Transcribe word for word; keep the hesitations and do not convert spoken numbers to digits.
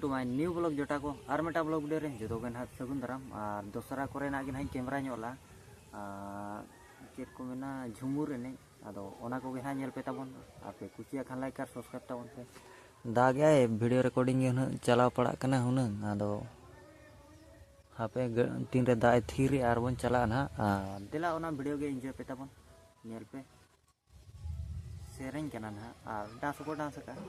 To my new vlog ᱡᱚᱴᱟ ᱠᱚ, ᱟᱨ ᱢᱤᱫᱴᱟᱝ vlog video ᱨᱮ ᱡᱚᱛᱚ ᱜᱮ ᱱᱟᱦᱟᱜ ᱥᱟᱹᱜᱩᱱ ᱫᱟᱨᱟᱢ᱾ ᱟᱨ ᱫᱚᱥᱨᱟ ᱠᱚᱨᱮᱱᱟᱜ ᱜᱮ ᱱᱟᱦᱟᱜ ᱤᱧ ᱠᱮᱢᱮᱨᱟ ᱧᱚᱜ ᱞᱟ, ᱟᱨ ᱪᱮᱫ ᱠᱚ ᱢᱮᱱᱟ, ᱡᱷᱩᱢᱩᱨ ᱮᱱᱮᱡ᱾ ᱟᱫᱚ ᱚᱱᱟ ᱠᱚᱜᱮ ᱱᱟᱦᱟᱜ ᱧᱮᱞ ᱯᱮ ᱛᱟᱵᱚᱱ᱾ ᱟᱨ ᱯᱮ ᱠᱩᱥᱤᱭᱟᱜ ᱠᱷᱟᱱ like ᱟᱨ subscribe ᱛᱟᱵᱚᱱ ᱯᱮ᱾ ᱫᱟᱜᱮᱜᱼᱟᱭ, video recording ᱜᱮ ᱦᱩᱱᱟᱹᱝ ᱪᱟᱞᱟᱣ ᱯᱟᱲᱟᱜ ᱠᱟᱱᱟ ᱦᱩᱱᱟᱹᱝ᱾ ᱟᱫᱚ ᱦᱟᱯᱮ ᱜᱟᱹ- ᱛᱤᱱᱨᱮ ᱫᱟᱜ ᱮ ᱛᱷᱤᱨᱮᱜᱼᱟ ᱟᱨ ᱵᱚᱱ ᱪᱟᱞᱟᱜᱼᱟ ᱱᱟᱦᱟᱜ᱾ ᱟᱨ ᱫᱮᱞᱟ ᱚᱱᱟ video ᱜᱮ enjoy ᱯᱮ ᱛᱟᱵᱚᱱ, ᱧᱮᱞ ᱯᱮ᱾ ᱥᱮᱨᱮᱧ ᱠᱟᱱᱟ ᱱᱟᱦᱟᱜ ᱟᱨ dance ᱦᱚᱸᱠᱚ dance ᱟᱠᱟᱫᱼᱟ᱾